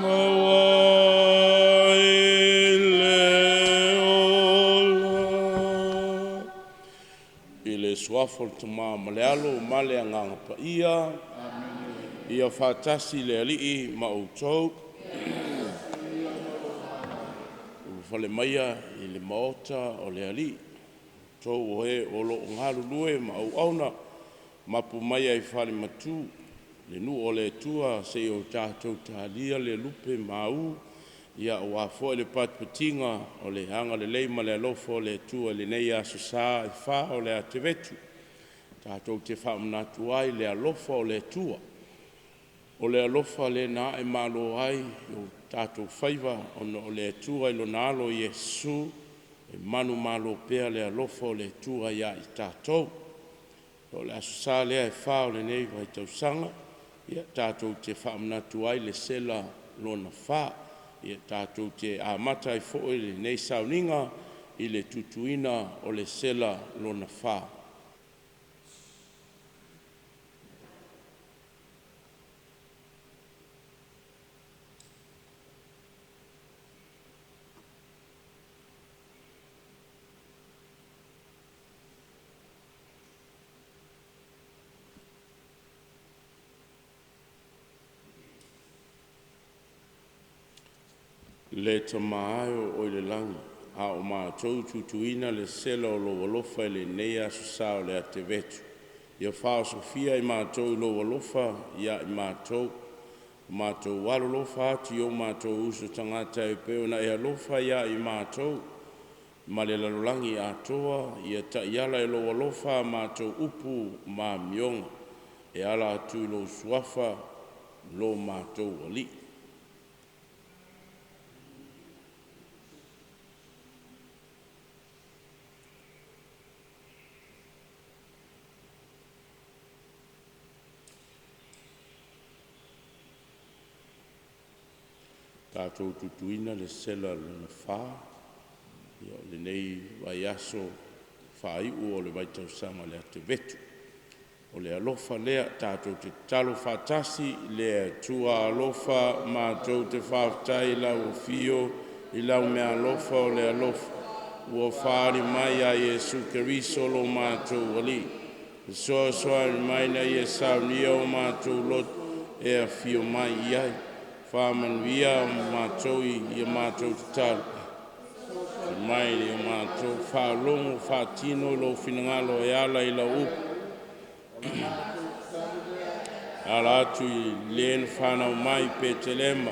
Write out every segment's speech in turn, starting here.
Maua ai le ola. I le Suafa o le Tama ma le Alo ma le Agaga Paia. Ia faatasi le Alii ma outou. Ulufale maia i le maota o le Alii, outou o e o lo o galulue ma auauna, mapu maia i fale matu, le nuu o le Atua se i o tatou talia le lupe maú aua foi le patipatiga o le agalelei ma le alofa o le Atua i lenei aso Sa e 4 o le Atevetu. Tatou te faamanatu ai le alofa o le Atua. O le alofa lea na aemalo ai o tatou faiva ona o le Atua i Lona Alo o Iesu, e manumalo pea le alofa o le Atua ia i tatou. O le Aso Sa lea e 4 o lenei vaitausaga, tatou te faamanatu ai le sela lona fa. Tatou te amata ai foi lenei sauniga i le tutuina o le sela lona fa. Le Tama e o Oe i le Lagi, a o matou tutuina le sela o Lou alofa i lenei Aso Sa o le Atevetu, ia faaosofia i matou i Lou alofa ia i matou, matou alolofa atu i o matou uso tagata e pei ona e alofa ia i matou ma le lalolagi atoa. Ia taiala e Lou alofa a matou upu ma amioga e ala atu i Lou Suafa lo matou Alii. Tatou tutuina le sela lona fa o lenei vaiaso faaiu o le vaitausaga o le Atevetu. O le alofa lea, tatou te tatalo faatasi, le Atua alofa, matou te faafetai i lau afio i lau meaalofa o le alofa ua faaali mai ia Iesu Keriso lo matou Alii. Fesoasoani mai ina ia saunia o matou loto e afio mai i ai. Faamanuia matou i a matou tatalo, mai ia matou faalogo faatino lou finagalo e ala i lau upu. E ala atu i le na fanau mai i Petelema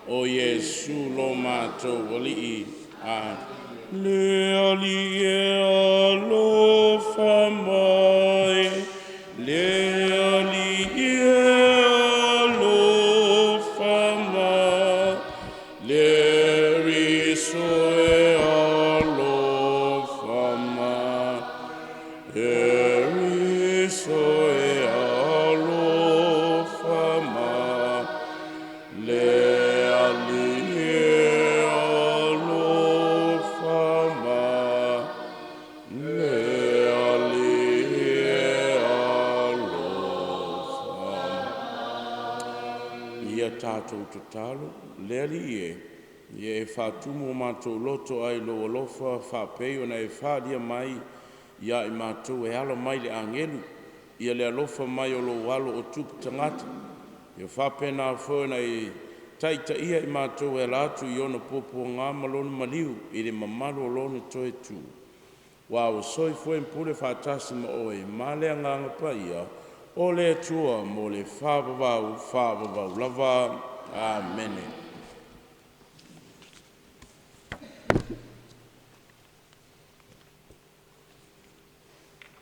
o Iesu lo matou Alii. Amene. Le Alii e alofa mai, le Alii e alofa mai, le Keriso e alofa mai, Keriso e alofa mai, le Alii e alofa mai, le Alii e alofa mai. Ia tatou tatalo. Le Alii e, ia e faatumu o matou loto ai i lou alofa faapei ona e faaalia mai ia i matou e ala mai i le agelu ia le alofa mai o lou Alo o tupu tagata, ia faapena foi ona e taitaia i matou e ala atu i ona puapuaga ma lona maliu i le mamalu o lona toe tu, aua ua soifua ma pule faatasi ma oe ma le Agaga Paia, o le Atua mo le faavavau, faavavau lava. Amene.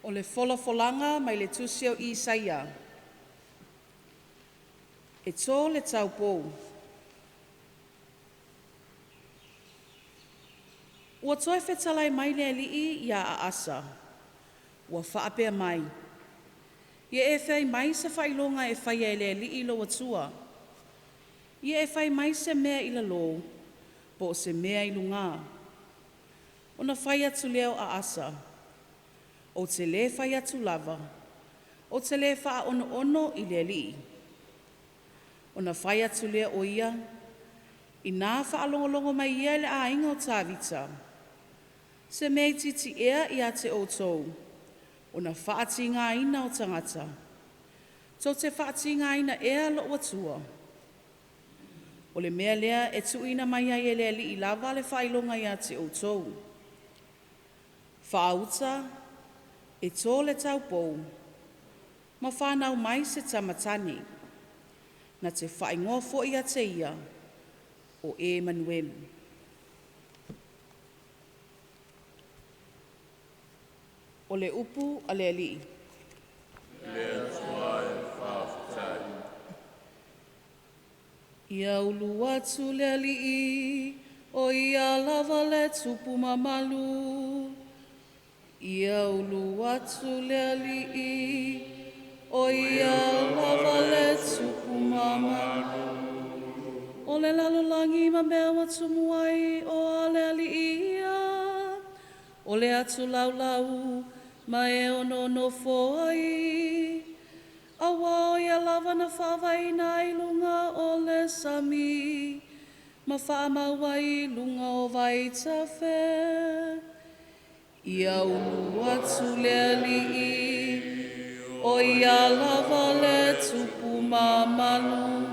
O le folafolaga mai le Tusi o Isaia. E to le taupou. Ua toe fetalai mai le Alii ia Aasa, ua faapea mai, Ia e fai mai se faailoga e faia e le Alii lou Atua. Ia e fai mai se mea i lalō, po o se mea i lugā. Ona fai atu lea o Aasa, Ou te lē fai atu lava, ou te lē faaono'ono i le Alii. Ona fai atu lea o ia, inā faalogologo mai ia i le aiga o Tavita, se mea itiiti ea ia te outou, ona faatigaina o tagata. Tou te faatigaina ea lou Atua. O le mea lea e tuuina mai ai e le Alii lava le faailoga ia te outou. Faauta e tō le taupou, ma whānau mai se tamatane. Na te whaingoa fo ia te ia o Emanuelu. O le upu a le Alii. Le Atua e faafetai. Ia ulu atu le Alii, o ia lava le tupu mamalu. Ia ulu atu le Alii, o ia lava le tupu mamalu. O le lalolagi ma mea ua tumu ai o a le Alii ia. O le atu laulau ma e ono nofo ai. Aua o ia lava na whaavaina ai lunga o le sami, ma whaamau ai lunga o vaitafe. Ia ulu atu le Alii, o ia lava le tupu mamalu.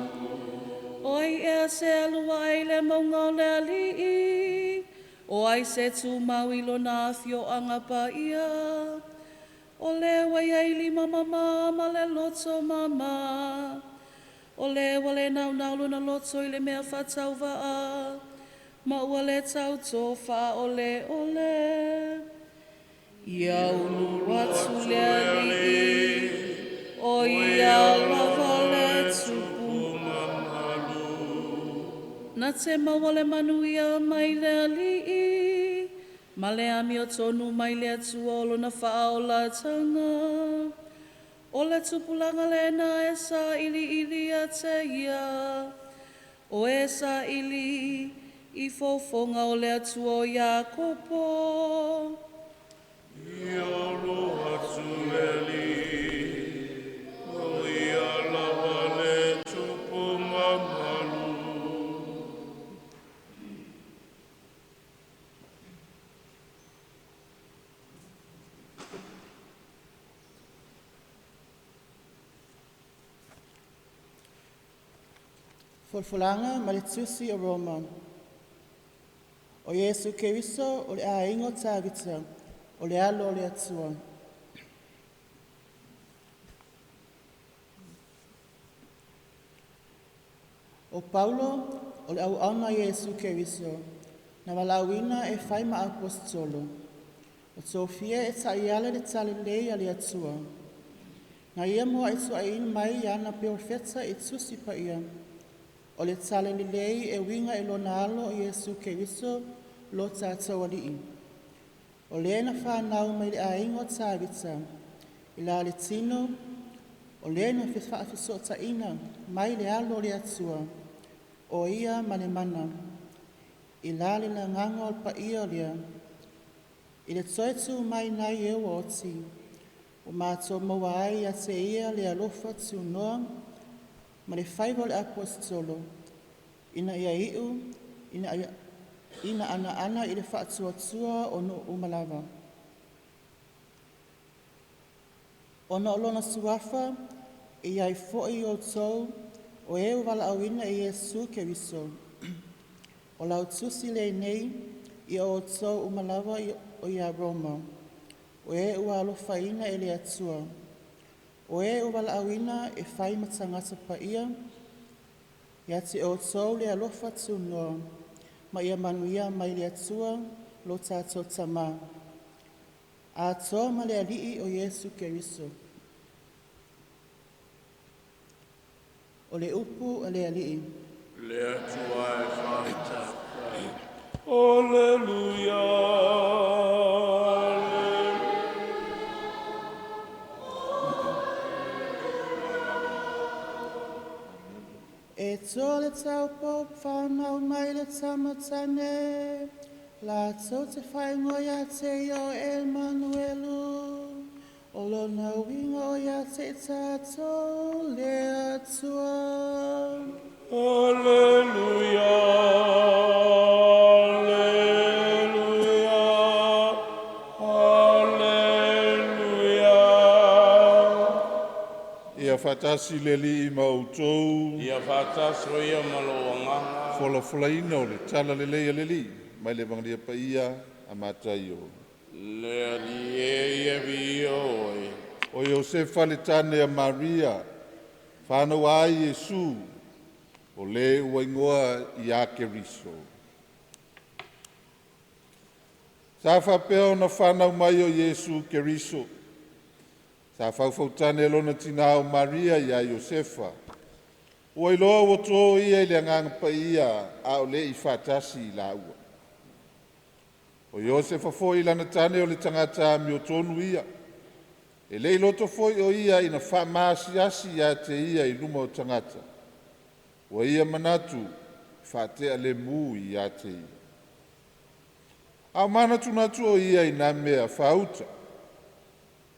O ai ea se alua ai le maunga o le Alii, o ai se tumau i lona afioaga paia. O le ua iai lima mama ma le loto mama. O le ua le naunau lona loto i le mea faatauvaa, ma ua le tautofa o le ole. Ia ulu atu le Alii, o ia lava le tupu mamalu. Na te maua le manuia mai le Alii, ma le amio tonu mai le Atua o lona faaolatanga. O le tupulaga lena e sa ili ili ia te ia, o e sa ili i fofoga o le Atua o Iakopo. Ia ulu atu le Alii, o ia lava le tupu mamalu. Folafolaga ma le Tusi o Roma. O Iesu Keriso o le aiga o Tavita, o le alo o le Atua. O Paulo, o le auauna a Iesu Keriso, na valaauina e fai ma aposetolo. O tofia e ta'iala le talalelei a le Atua. Na ia mua'i tuuaiina mai ia ana perofeta i tusi paia. O le talalelei e uiga i lona alo o Iesu Keriso lo tatou Alii. O le na whanau mai le aiga o Tavita, i la le tino, o le na faafesootaina mai le alo o le Atua, o ia ma le mana, i la le lagaga o le paia o lea. I le toe tū mai nai e ua oti, o mātou maua ai ia te ia le alofa tunoa ma le faiva o le aposetolo, ina ia iu, ina anaana i le faatuatua o nuu uma lava. Ona o lona suafa, e iai fo'i outou o e ua valaauina e Iesu Keriso. O lau tusi lenei ia outou uma lava o ia Roma, o e ua alofaina e le Atua. O e ua valaauina e fai ma tagata paia, ia te outou le alofa tunoa, ma ia manuia mai le Atua lo tātou Tamā. Atoa ma le Alii o Iesu Keriso. O le upu a le Alii. Le Atua e faafetai. Alleluia. E tō le taupou whanau mai le tamatane, la tau te whaingoa ia te ia o Emanuelu. O lona uiga o ia te i tatou le Atua. Aleluia, aleluia, aleluia. Ia faatasi le Alii ma outou. Ia faatasi o ia ma lou agaga. Folafolaina o le Tala Lelei a le Alii mai le Evagelia Paia a Mataio. Le Alii e, ia viia oe. O Iosefa le tane a Maria, fanau ai Iesu, o le ua igoa ia Keriso. Sa faapea ona fanau mai o Iesu Keriso. Sa faufautane lona tinā o Maria iā Iosefa. Ua iloa ua to ia i le agaga paia a o le i faatasi i laua. O Iosefa foi lana tane o le tagata amiotonu ia. E le i loto foi o ia ina faamaasiasi ia te ia i luma o tagata. Ua ia manatu faatea lemu ia te ia. A o manatunatu o ia i nā mea faauta.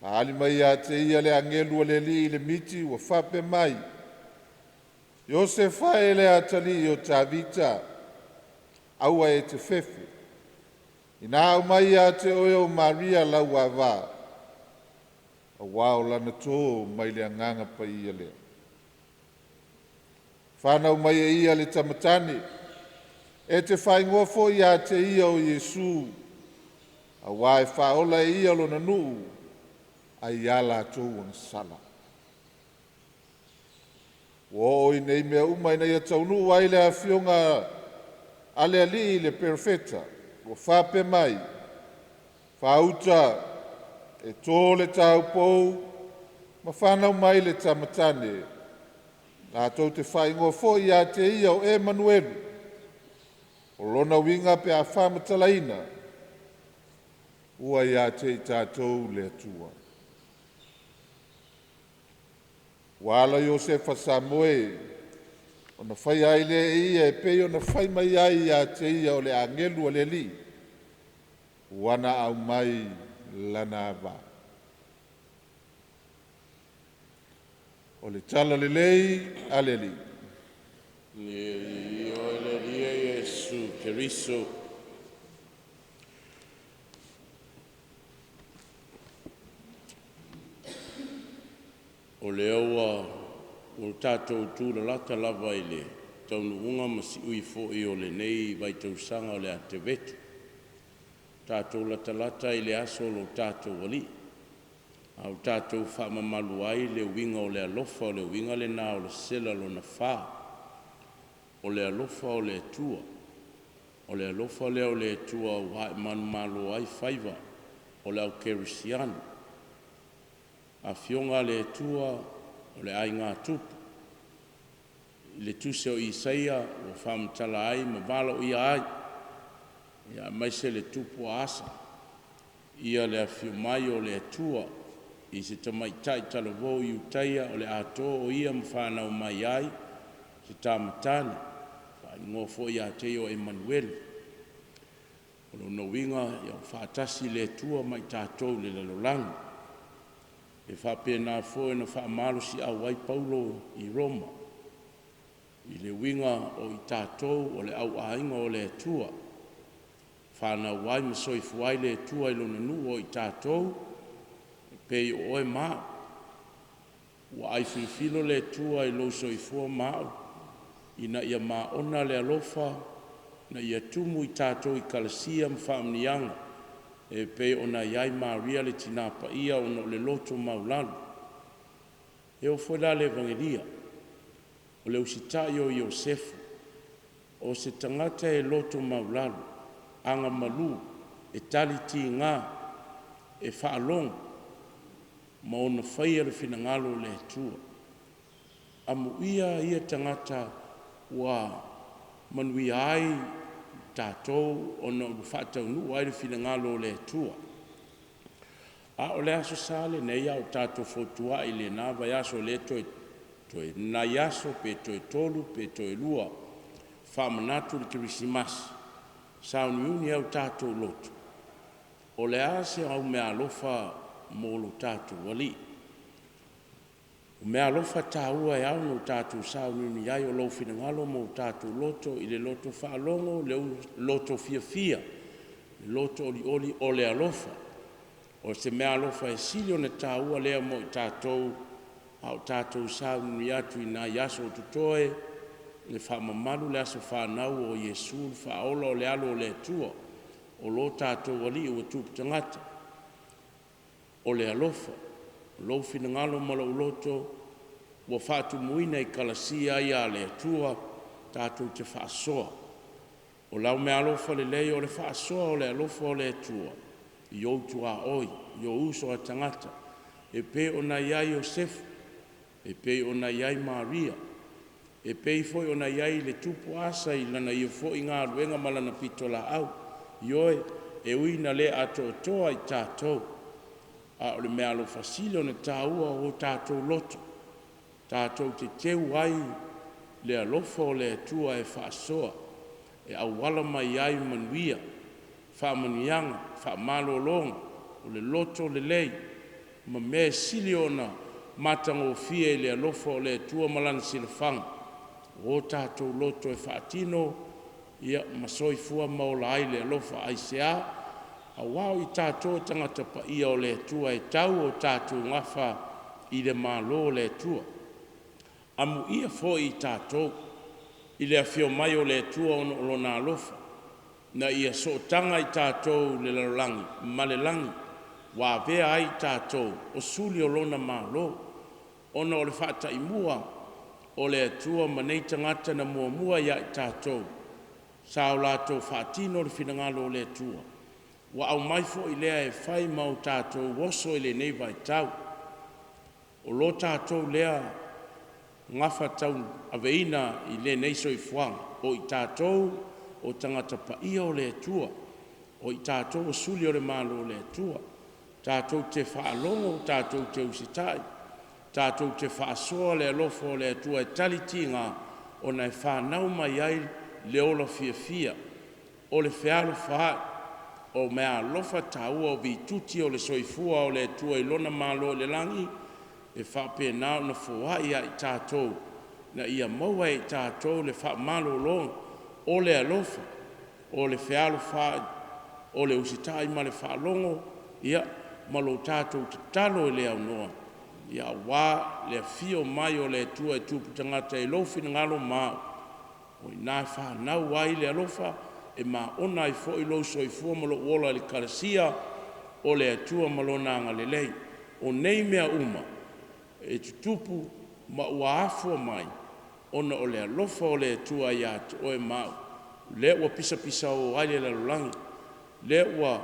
Aali mai ia te ia le agelu o le Alii i le miti ua faapea mai, Iosefa e le atalii o Tavita, aua e te fefe. Ina au mai ia te oe o Maria lau avā, auā o lana tō mai le agaga paia lea. Whanau mai e ia le tamatane, e te whaingoa foi ia te ia o Iesu, auā e whaola e ia lona nuu, ai ia latou agasala. Ua oo i nei mea uma ina ia taunuu ai le afioga a le Alii i le perofeta, ua faapea mai, faauta e tō le taupou ma whanau mai le tamatane, latou te whaingoa foi ia te ia o Emanuelu, o lona uiga pe a faamatalaina, ua ia te i tatou le Atua. Ua ala Iosefa sa moe, ona faia ai lea e ia e pei ona fai mai ai ia te ia o le agelu a le Alii, ua na aumai lana ava. O le tala lelei a le Alii. Le Alii oe le Alii e Iesu Keriso. O lea ua ua tatou tulalata lava i le taunuuga ma siui foi o lenei vaitausaga o le Atevetu, tatou latalata i le aso o lo tatou Alii, a o tatou faamamalu ai le uiga o le alofa, o le uiga lena o le sela lona fa, o le alofa o le Atua. O le alofa lea o le Atua ua ae manumalo ai faiva o le au kerisiano. Afioga a le Atua o le aiga tupu, i le tusi o Isaia ua faamatala ai ma valoia ai, ia aemaise le tupu o Asa, ia le afio mai o le Atua i se tamaitai talavou i Iutaia o le a to o ia ma fanau mai ai se tamatane, faaigoa foi ia te ia o Emanuele. O lona uiga ia ua faatasi le Atua ma i tatou i le lalolagi. E faapena foi ona faamalosiau ai Paulo i Roma, i le uiga o i tatou o le auaiga o le Atua, fanau ai ma soifua ai le Atua i lona nuu o i tatou, e pei o oe ma au. Ua ai filofilo le Atua i lou soifua ma au, ina ia maona le alofa, na ia tumu i tatou i kalasia ma faamanuiaga, e pei ona i ai Maria le tina paia ona o le loto maualalo. E oo foi la i le Evagelia, o le usitai o Iosefu, o se tagata e loto maualalo, agamalu, e tali tiga, e faalogo, ma ona faia le finagalo o le Atua. Amuia ia tagata ua manuia ai tatou ona ua faataunuu ai le finagalo o le Atua. A o le Aso Sa lenei a o tatou fotuai i lena vaiaso lea toe toe nai aso pe toe tolu pe toe lua faamanatu le Kerisimasi, sauniuni ai o tatou loto, o le a se aumeaalofa mo lo tatou Alii. O meaalofa taua e ao ona tatou sauniuni ai, o lou finagalo ma o tatou loto i le loto faalogo, le loto fiafia, le loto olioli o le alofa. O se meaalofa e sili ona taua lea mo i tatou a o tatou sauniuni atu i nai aso o totoe e faamamalu le aso fanau o Iesu le Faaola, o le Alo o le Atua, o lo tatou Alii ua tupu tagata. O le alofa, o lou finagalo ma lou loto ua faatumuina i kalasia ia a le Atua tatou te faasoa. O lau meaalofa lelei o le faasoa o le alofa o le Atua i ou tuaoi, i ou uso a tagata, e pei ona i ai Iosefu, e pei ona i ai Maria, e pei foi ona i ai le Tupu Asa i lana ia foi galuega ma lana pitolaau. Ioe, e ui ina le atoatoa i tatou, a o le meaalofa sili ona taua o o tatou loto tatou te teu ai le alofa o le Atua e faasoa, e auala mai ai manuia, faamanuiaga, faamalologa, o le loto lelei ma mea e sili ona matagofie i le alofa o le Atua ma Lana silafaga, ua o tatou loto e faatino ia ma soifua ma ola ai le alofa. Aisea? Aua o i tatou o tagata paia o le Atua e tau o tatou gafa i le Malo o le Atua. Amuia foi i tatou i le afio mai o le Atua ona o Lona alofa, na ia sootaga i tatou i le lalolagi ma le lagi, ua avea ai i tatou o suli o Lona Malo, ona o le faataimua o le Atua ma nei tagata na muamua ia i tatou, sa o latou faatino le finagalo o le Atua, ua aumai foi lea e fai ma o tatou oso i lenei vaitau. O lo tatou lea gafatauaveina i lenei soifuaga, o i tatou o tagata paia o le Atua, o i tatou o suli o le Malo o le Atua. Tatou te faalogo, tatou te usitai, tatou te faasoa le alofa o le Atua e tali tiga, ona e fanau mai ai le ola fiafia, o le fealofaai, o meaalofa taua o vituti o le soifua o le Atua i lona Malo i le lagi, e faapena ona foai ia i tatou, ina ia maua e i tatou le faamalologa o le alofa, o le fealofaai, o le usitai ma le faalogo, ia ma lo tatou tatalo e le aunoa, aua le afio mai o le Atua e tupu tagata i lou finagalo ma au, o i ina e fanau ai le alofa, e maona ai foi lou soifua ma lou ola i le kalasia o le Atua ma Lona agalelei. O nei mea uma e tutupu ma ua afua mai ona o le alofa o le Atua ia te oe ma au, lea ua pisapisao ai le lalolagi, lea ua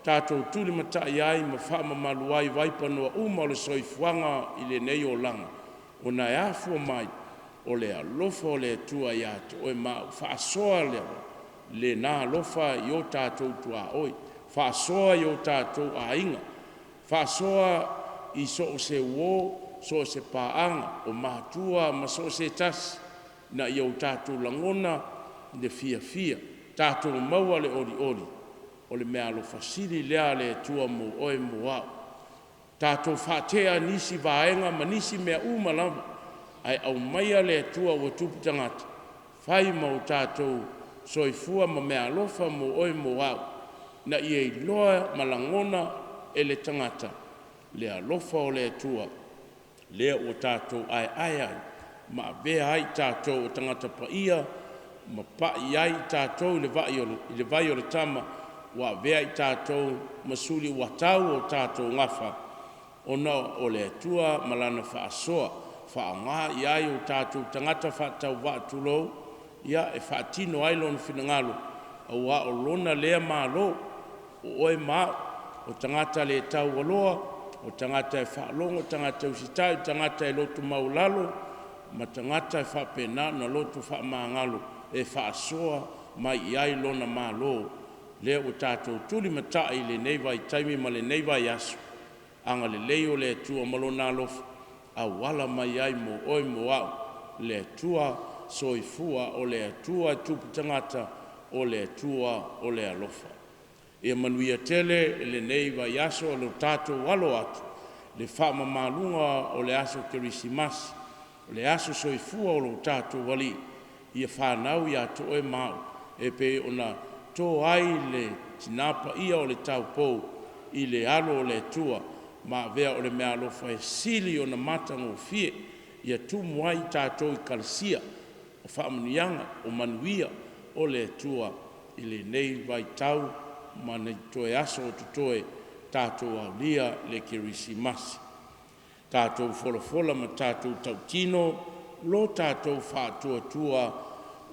tatou tulimatai ai ma faamamalu ai i vaipanoa uma o le soifuaga i lenei olaga, ona e afua mai o le alofa o le Atua ia te oe ma au. Faasoa lena alofa i o tatou tuaoi, faasoa i o tatou aiga, faasoa i so o se uo, so o se paaga, o matua ma so o se tasi, ina ia o tatou lagona le fiafia, tatou maua le olioli o le meaalofa sili lea a le Atua mo oe ma mo au. Tatou faatea nisi vaega ma nisi mea uma lava, ae aumaia le Atua ua tupu tagata, fai ma o tatou soifua ma meaalofa mo oe mo au, ina ia iloa ma lagona e le tagata le alofa o le Atua lea ua tatou aeae ai ma avea ai i tatou o tagata paia ma pai ai i tatou i le vai o le Tama, ua avea i tatou ma suli ua tau o tatou gafa ona o le Atua ma Lana faasoa, faaaoga i ai o tatou tagata faatauvaa tulou, ia, e faatino ai Lona finagalo, aua o Lona lea Malo, o oe ma au, o tagata le taualoa, o tagata e faalogo, o tagata e usitai, o tagata e loto maualalo ma tagata e faapena ona loto faamagalo e faasoa mai i ai Lona Malo, lea ua tatou tulimatai i lenei vaitaimi ma lenei vaiaso. Agalelei o le Atua ma Lona alofa auala mai ai mo oe mo au, le Atua soifua, o le Atua e tupu tagata, o le Atua o le alofa. Ia manuia tele lenei vaiaso o lo tatou alo atu le faamamaluga o le aso Kerisimasi, o le aso soifua o lo tatou Alii, ia fanau ia te oe ma au, e pei ona to ai le tina paia o le taupou i le alo o le Atua ma avea o le meaalofa e sili ona matagofie ia tumu ai tatou i kalasia o faamanuiaga o manuia o le Atua i lenei vaitau ma ni toe aso o totoe tatou aulia le Kerisimasi. Tatou folafola ma tatou tautino lo tatou faatuatua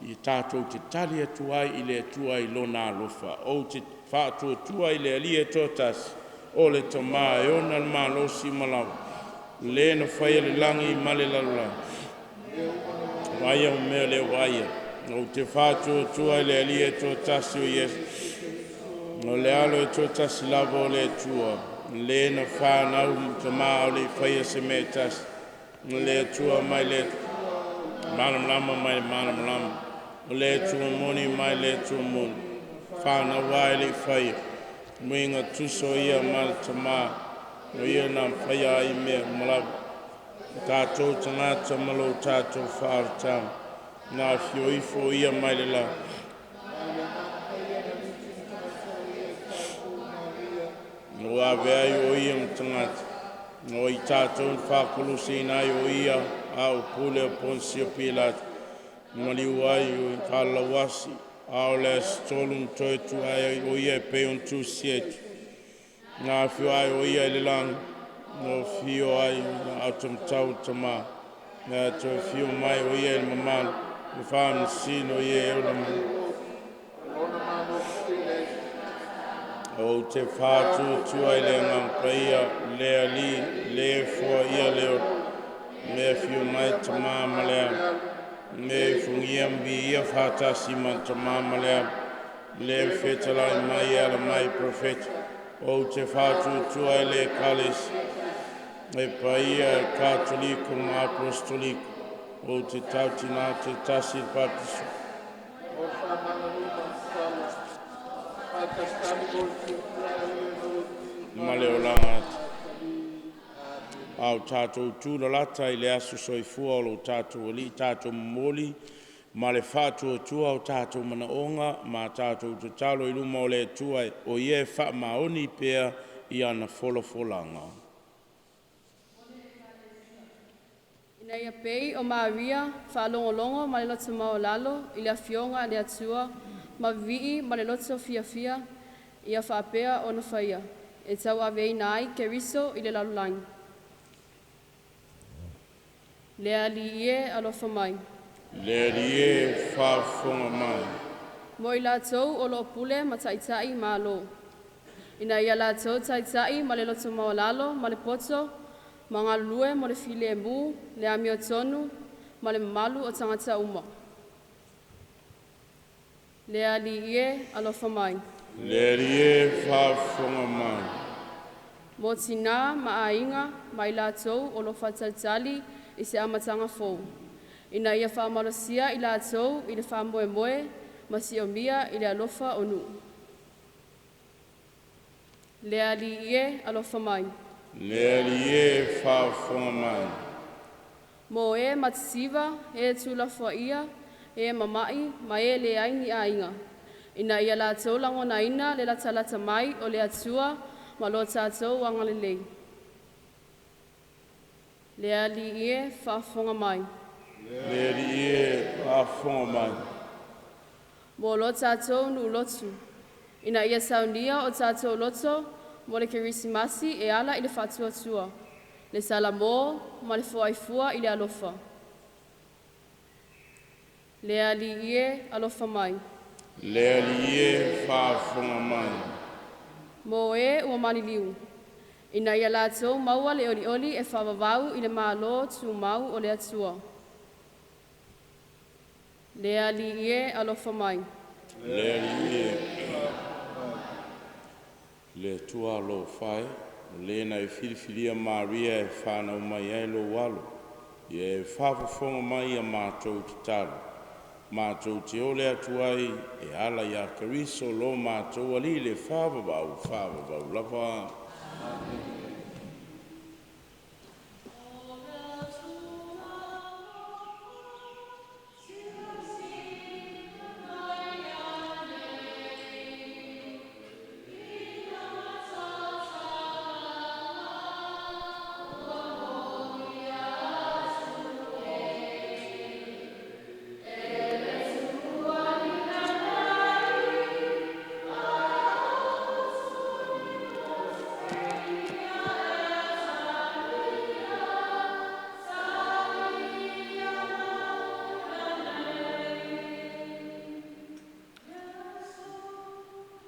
i tatou te tali atu ai i le Atua i Lona alofa. Ou te faatuatua i le Alii e toatasi, o le Tama e ona le malosi ma lava, le na faia le lagi ma le lalolagi, vaaia ma mea le vaaia. Ou te faatuatua i le Alii e toatasi o Iesu, o le Alo e toatasi lava o le Atua, le na fanau i le Tama a o le i faia se mea e tasi, o le Atua mai le Atua, malamalama mai le malamalama, o le Atua moni mai le Atua moni, fanau lava e le i faia, muiga tutusa o ia ma le Tamā, o Ia na faia ai mea uma lava. O tatou tagata ma lo tatou faaolataga, na afio ifo ia mai le lagi, na ua avea ai o Ia ma tagata, na o i tatou na faakolosiina ai o Ia a o pule o Ponisio Pilato, na maliu ai o faalalauasi, a o le aso tolu na toe tu ae ai o Ia e pei ona tusi atu. Na afio ai o Ia i le lagi, na afio ai i le aao taumatau o le Tamā, na toe afio mai o Ia i le mamalu, na faamasino Ia e ola mai. Ou te faatuatua i le Agaga Paia, le Alii, le foaia le ola, le afio mai Tama ma le Alo, le ifugia ma viia faatasi ma le Tamā ma le Alo, le fetalai mai e ala mai i Profeta. Ou te faatuatua i le Ekalesia e paia e Katoliko ma Apostoliko, ou te tautina te tasi i le Baptiso ma le olaga a o tatou tulalata i le aso soifua o lo tatou Alii, tatou momoli ma le faatuatua o tatou manaoga ma tatou tatalo i luma o le Atua, o Ia e faamaoni pea i ana folafolaga. Ina ia pei o Maria, faalogologo ma le loto maualalo i le Afioga a le Atua ma vivii ma le loto fiafia, ia faapea ona faia, e tauaveina ai Keriso i le lalolagi. Le Alii e alofa mai. Le Alii e faafofoga mai. Mo i latou o loo pule ma taitai malo, ina ia latou taitai ma le loto maualalo ma le poto ma galulue mo le filemu, le amiotonu ma le mamalu o tagata uma. Le Alii e alofa mai. Le Alii e faafofoga mai. Mo tinā ma aiga ma i latou o lo o faatalitali i se amataga fou, ina ia faamalosia i latou i le faamoemoe ma siomia i le alofa o nuu. Le Alii e alofa mai. Le Alii e faafofoga mai. Mo e matitiva, e tuulafoaia, e mama'i ma e leai ni aiga, ina ia latou lagonaina le latalata mai o le Atua ma lo tatou agalelei. Le Alii e faafofoga mai. Le Alii e faafofoga mai. Mo lo tatou nuu lotu, ina ia saunia o tatou loto mo le Kerisimasi e ala i le faatuatua, le salamo ma le foaifua i le alofa. Le Alii e alofa mai. Le Alii e faafofoga mai. Mo e ua maliliu, ina ia latou maua le olioli e faavavau i le Malo tumau o le Atua. Le Alii e alofa mai. Le Alii e le Atua alofa e, o le na e filifilia Maria e fanau mai ai lou alo, ia e faafofoga mai ia matou tatalo. Matou te ole atu ai e ala iā Keriso lo matou Alii le faavavau, faavavau lava. Amene.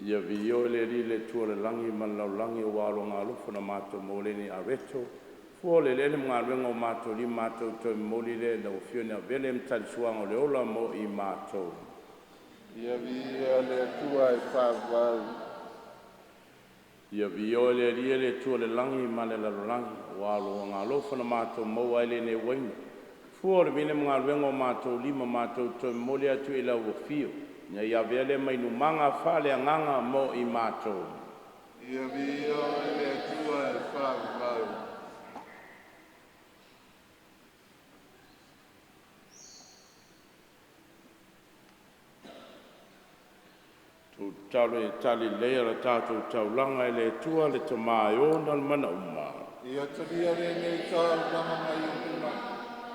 Ia viia oe le Alii le Atua o le lagi ma le lalolagi aua lona alofa na matou maua ai lenei areto, fua o le eleele ma galuega ua matou lima matou toe momoli lea i lau Afio e avea lea ma talisuaga o le ola mo i matou. Ia viia le Atua e faavavau. Ia viia oe le Alii le Atua o le lagi ma le lalolagi aua o lona alofa na matou maua ai lenei uaina, fua o le vine ma galuega ua matou lima matou toe momoli atu i lau Afio, ina ia avea lea ma inumaga faaleagaga mo i matou. Ia viia oe le Atua e faavavau. Tatalo ia tali lelei a la tatou taulaga e le Atua le Tama e ona le mana uma. Ia talia lenei taulaga mai ou lima,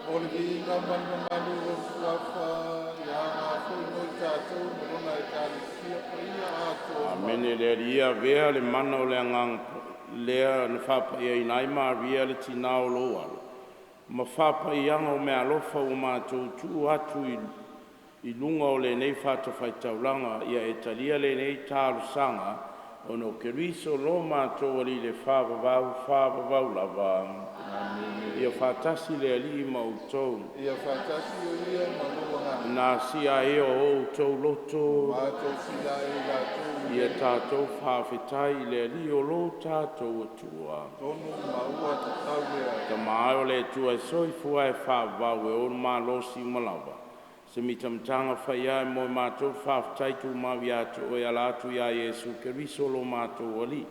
o le viiga ma le mamalu i lou Suafa, ia aoga foi mo i tatou ma lona Ekalesia paia atoa. Amene. Le Alii ia avea le mana o le Agaga lea na faapaiaina ai Maria le tinā o lou Alo, ma faapaiaga o meaalofa ua matou tuu atu i luga o lenei fatafaitaulaga, ia e talia lenei talosaga ona o Keriso lo matou Alii le faavavau, faavavau lava. Amene. Ia faatasi le Alii ma outou. Ia faatasi o ia ma lou agaga. Na sia ai o outou loto. Matou silae i latou Ia i tatou faafetai i le Alii o lo tatou Atua. Tonu ma ua tatau lea. Tama e o le Atua e soifua e faavavau e ono malosi uma lava. Se mitamitaga fai ai mo matou faafetai tumau ia te oe e ala atu iā Iesu Keriso lo matou Alii.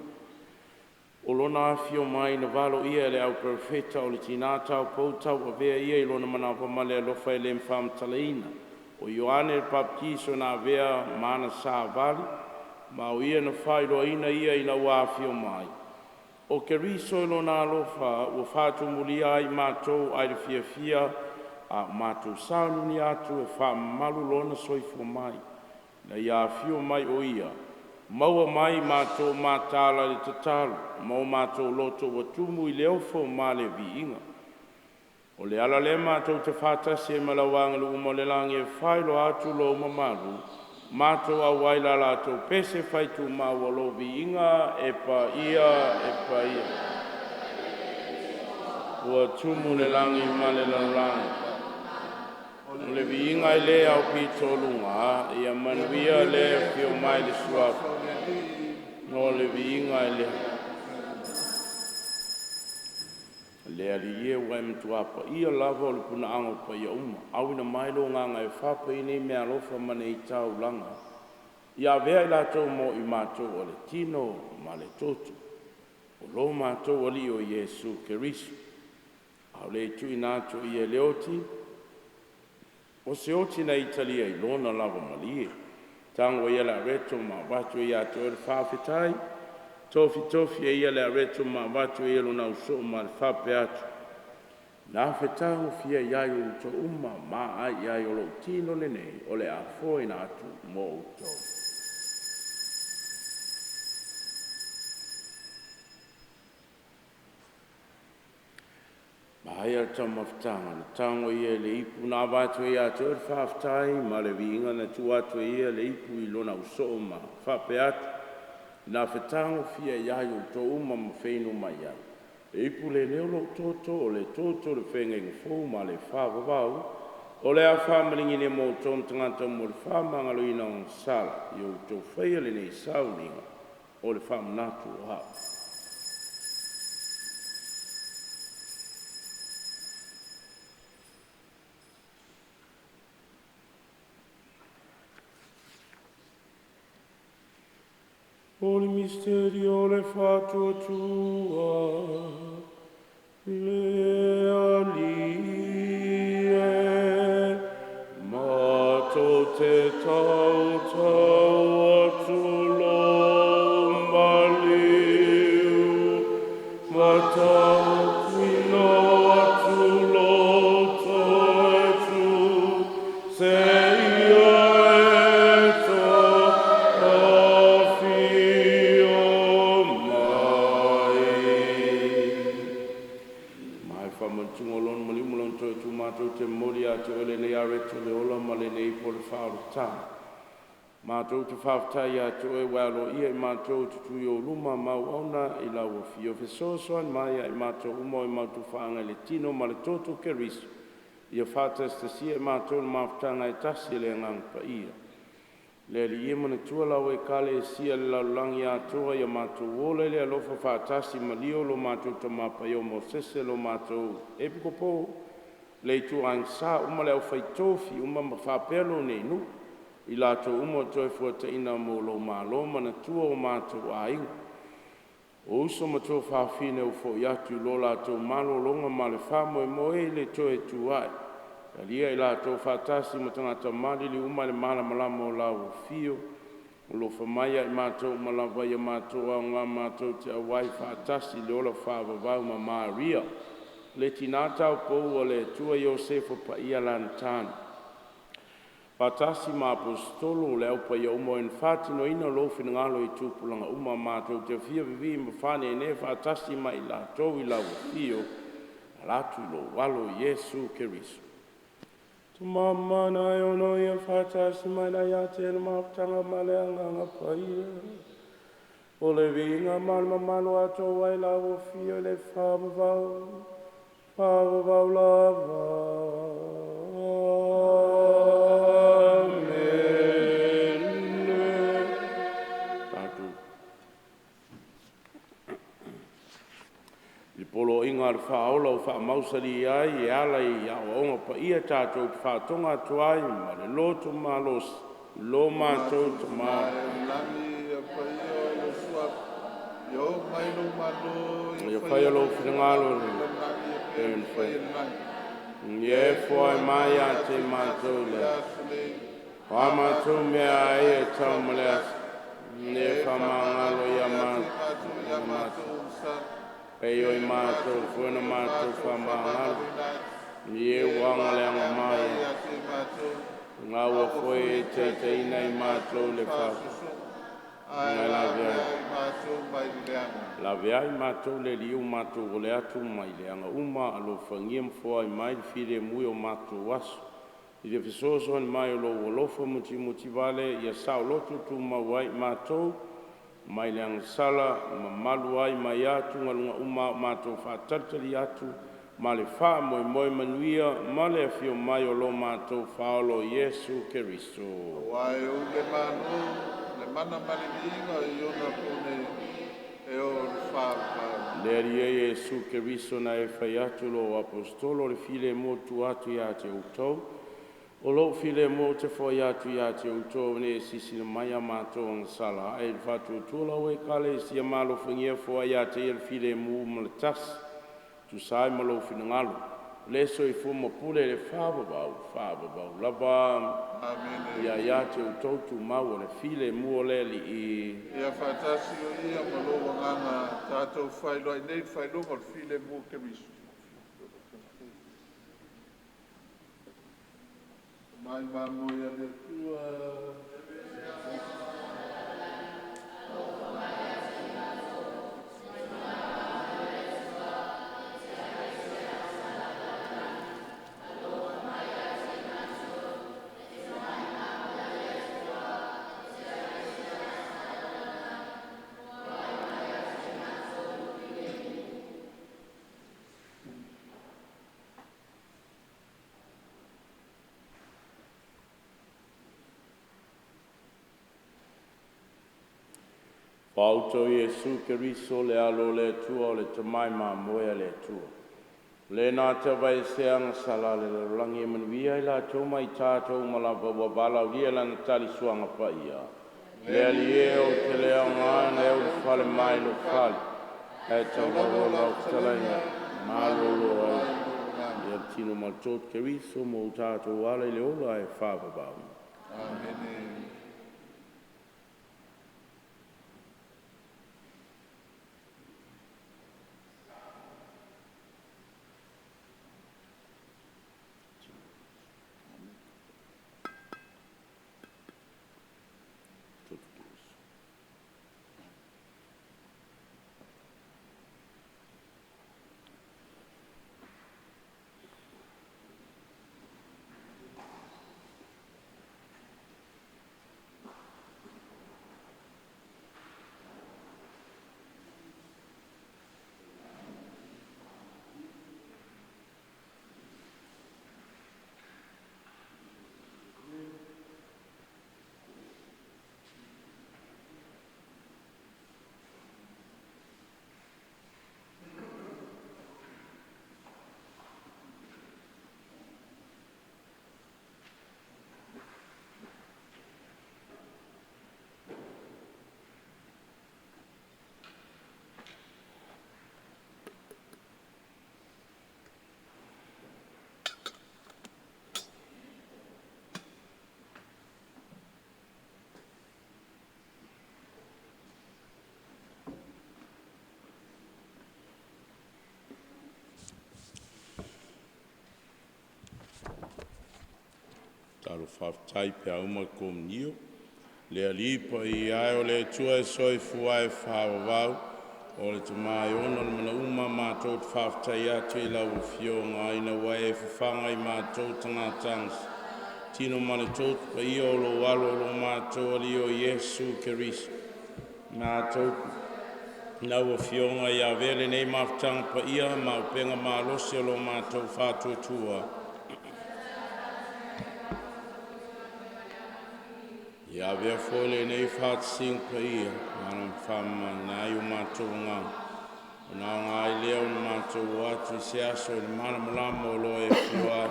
O lona afio mai na valoia e le au perofeta o le tinā taupou tauavea ia i lona manava ma le alofa e le faamatalaina. O Ioane le Papatiso na avea ma ana savali, ma o ia na faailoaina ia ina ua afio mai. O Keriso i lona alofa ua faatumulia ai i matou ai le fiafia a o matou sauniuni atu e faamamalu lona soifua mai. Ina ia afio mai o Ia, maua mai matou mataala i le tatalo ma o matou loto ua tumu i le ofo ma le viiga. O le ala lea matou te faatasi ai ma le au agelu uma o le lagi e faailoa atu lou mamalu, matou auai i la latou pese faitumau o lou viiga, e paia, e paia. Ua tumu le lagi ma le lalolagi o le viiga i le aupito o luga, ia manuia le afio mai i le suafa o le viiga i le. Le Alii e, ua e matuā paia lava o le punaaga o paia uma, auina mai lou Agaga e faapaia nei meaalofa ma nei taulaga, ia avea i latou mo i matou o le tino ma le toto o lo matou Alii o Iesu Keriso. A o le i tuuina atu o Ia i le oti, o se oti na italia i lona lava malie, tago e ia le areto ma avatu ai ia te Oe le faafetai, tofitofi e ia le areto ma avatu e ia lona ausoo ma le faapea atu, “Na fetagofia i ai outou uma ma aai i ai, o lou tino lenei o le a foeina atu mo outou.” Maea le taumafataga, na tago e ia le ipu na avatu ai ia te Oe le faafetai ma le viiga, na tuu atu e ia le ipu i lona ausoo ma faapea atu, “Na fetagofia i ai outou uma ma feinumai ai, le ipu lenei o lou toto, o le toto o le feagaiga fou ma le faavavau, o le a faamaligi mo outou ma tagata uma mo le faamagaloina o sala. Ia outou faia lenei sauniga o le faamanatu o Au.” O le misterio le faatuatua le Alii e, matou te tautau atu lou maliu, ma tautuino atu lou toe tu, seia e toe afio mai. Ma e faamanatuga o lona maliu ma lona toe tu matou te momoli ia te oe lenei areta o le ola ma lenei ipu o le faaolataga. Matou te faafetai ia te oe ua e aloaia i matou e tutu i ou luma ma auauna i lau afio. Fesoasoani mai ia i matou uma o e matou te faaaga i le tino ma le toto o Keriso, ia faatasitasia i matou le mafutaga e tasi e le Agaga Paia. Le Alii e manatua lau Ekalesia i le lalolagi atoa, ia matou ola i le alofa faatasi ma Lio lo matou Tama Paia o Mosese lo matou Epikopo, le ituaiga sa uma le aufai tofi uma ma faapea lou nei nuu, i latou uma ua toefuataina mo lou malo. Manatua o matou aiga, o uso ma tuafafine ua foi atu i lo latou malologa ma le faamoemoe i le toe tu ae, talia i latou faatasi ma tagata maliliu uma i le malamalama o lau afio. Alofa mai ia i matou uma lava, ia matou aoga matou te auai faatasi i le ola faavavau ma Maria, le Tina taupou a le Atua, Iosefa paia lana tane, faatasi ma Aposetolo o le au paia uma o e na faatinoina lou finagalo i tupulaga uma, matou te fia vivii ma faaneenee faatasi ma i latou i lau afio e ala atu i lou Alo Iesu Keriso. Tumama e ono ia faatasi mai la ia te le mafutaga ma le Agaga Paia. O le viiga ma le mamalu ato ai lau afio i le faavavau, faavavau lava. Amene. Tatou i le poloaiga a le Faaola ua faamausali ai e ala i aoaoga paia tatou te faatoga atu ai ma le loto malosi, lo matou Tama i le lagi, ia paia lou suafa, ia oo mai lou malo, Ia faia lou finagalo i le lagi e pei ona faia i le lagi. Ia e foai mai ia te matou le aso nei, o a matou mea ai e tau ma le aso, ne faamagalo ia matou ia matou sala, e oi matou fuena matou faamagalo, ni e uaga le aga mai, ia te matou, ngā ua foe e taitaina i matou le fa ae Ngai lave lave ai. ai matou mai le leaga. Lave ai matou le liu matou o le atu mai le aga uma alofagia ma foai mai le filemu i o matou aso. I le fesoasoani mai o lou alofa mutimuti vale, ia saoloto tumau ai matou mai le agasala mamalu ai mai atugaluga uma a o matou faatalitali atu ma le faamoemoe manuia ma le afio mai o lo matou Faaola o Iesu Keriso. Aua e ou le malo, le mana ma le viiga i ona po nei, e oo i le faavavau. Le Alii e Iesu Keriso na e fai atu lou aposetolo o le filemu e tuu atu ia te outou. O lou filemu ou te foai atu ia te outou ne i silasila mai a matou agasala ae i le faatuatua lau Ekalesia ma alofagia foai ia te ia le filemu ma le tasi, tusa ai ma lou finagalo. Le soifua ma pule i le faavavau, faavavau lava. Amene. Ia ia te outou tumau o le filemu o le Alii. Ia faatasi o ia ma lou agaga tatou faailoai nei le faailoga o le filemu o Keriso. Mai mamoe a le Atua. Faaauto Iesu Keriso le alo o le Atua o le tamai mamoe a le Atua. Le na te vaesea agasala le lalolagi e manuia i latou ma i tatou uma lava ua valaaulia lana talisuaga paia. Le Alii e, ou te le aoga na e ulufale mai i lou fale, ae taulaulau lau fetalaiga, malolo ai ia le tino ma le toto Keriso mo tatou ala i le ola e faavavau. Amene. Toto Keriso. Talo faafetai pe a uma le komunio. Le Alii paia e o le Atua e soifua e faavavau, o le Tama e ona le manauma matou te faafetai atu i lau Afioga ina ua e fafaga i matou tagata tino ma le toto paia o lou alo o lo matou Alii o Iesu Keriso. Matou lau Afioga ia avea lenei mafutaga paia ma upega malosi o lo matou faatuatua. Ia avea foi lenei faatasiga paia ma faamamaina ai o matou agaga, ona aoga ai lea o le matou o atu i se aso i le malamalama o lo o e afio ai,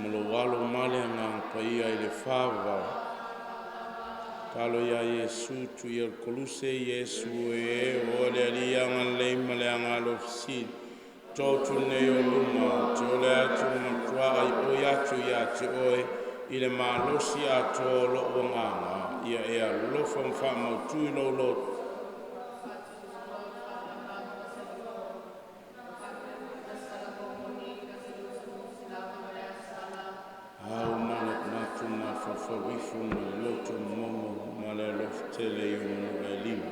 ma lou alo ma le Agaga Paia i le faavavau. Talo ia Iesu tu ia le Koluse. Iesu e, o le Alii agalelei ma le agalofa sili, totu nei o luma, te ole atu matua'a i oi atu ia te oe i le malosi atoa o lo'u agaga, ia e alofa ma faamautu i lou loto. Au manatunatu mafaufau ifo ma le loto momo ma le alofa tele i o manua e lima.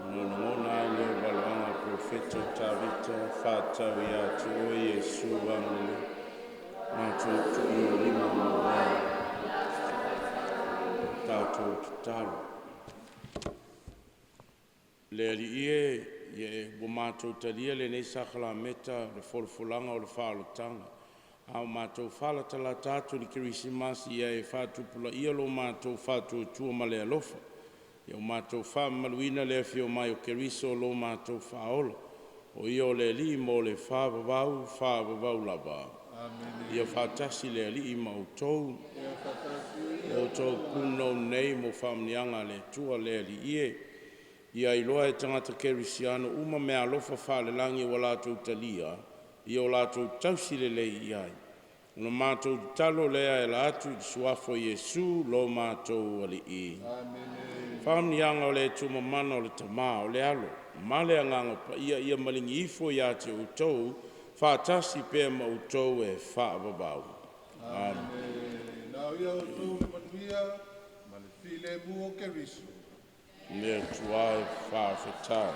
Ona lagona ai lea o valaauga a profeta o Tavita faatatau ia te oe Iesu agalelei, matou tuu o lima ma oe. Tatou tatalo. Le Alii e, ia ua matou talia lenei sakalameta le folafolaga o le faaolataga, a o matou falatalata atu i le Kerisimasi, ia e faatupulaia lo matou faatuatua ma le alofa, ia o matou faamamaluina le afio mai o Keriso lo matou faaola, o ia o le Alii mo le faavavau, faavavau lava. Amene. Ia faatasi le Alii ma outou. Ia faatasi O outou punonou nei mo faamanuiaga a le Atua. Le Alii e, ia iloa e tagata kerisiano uma meaalofa faalelagi ua latou talia, ia o latou tausi lelei i ai. Ona matou tatalo lea e ala atu i le suafa o Iesu lo matou Alii. Amene. Faamanuiaga o le Atua mamana o le Tama, o le Alo ma le Agaga Paia ia maligi ifo ia te outou, faatasi pea ma outou e faavavau. Amene. Na o ia outou le manuia ma le filemu o Keriso. Le Atua e faafetai.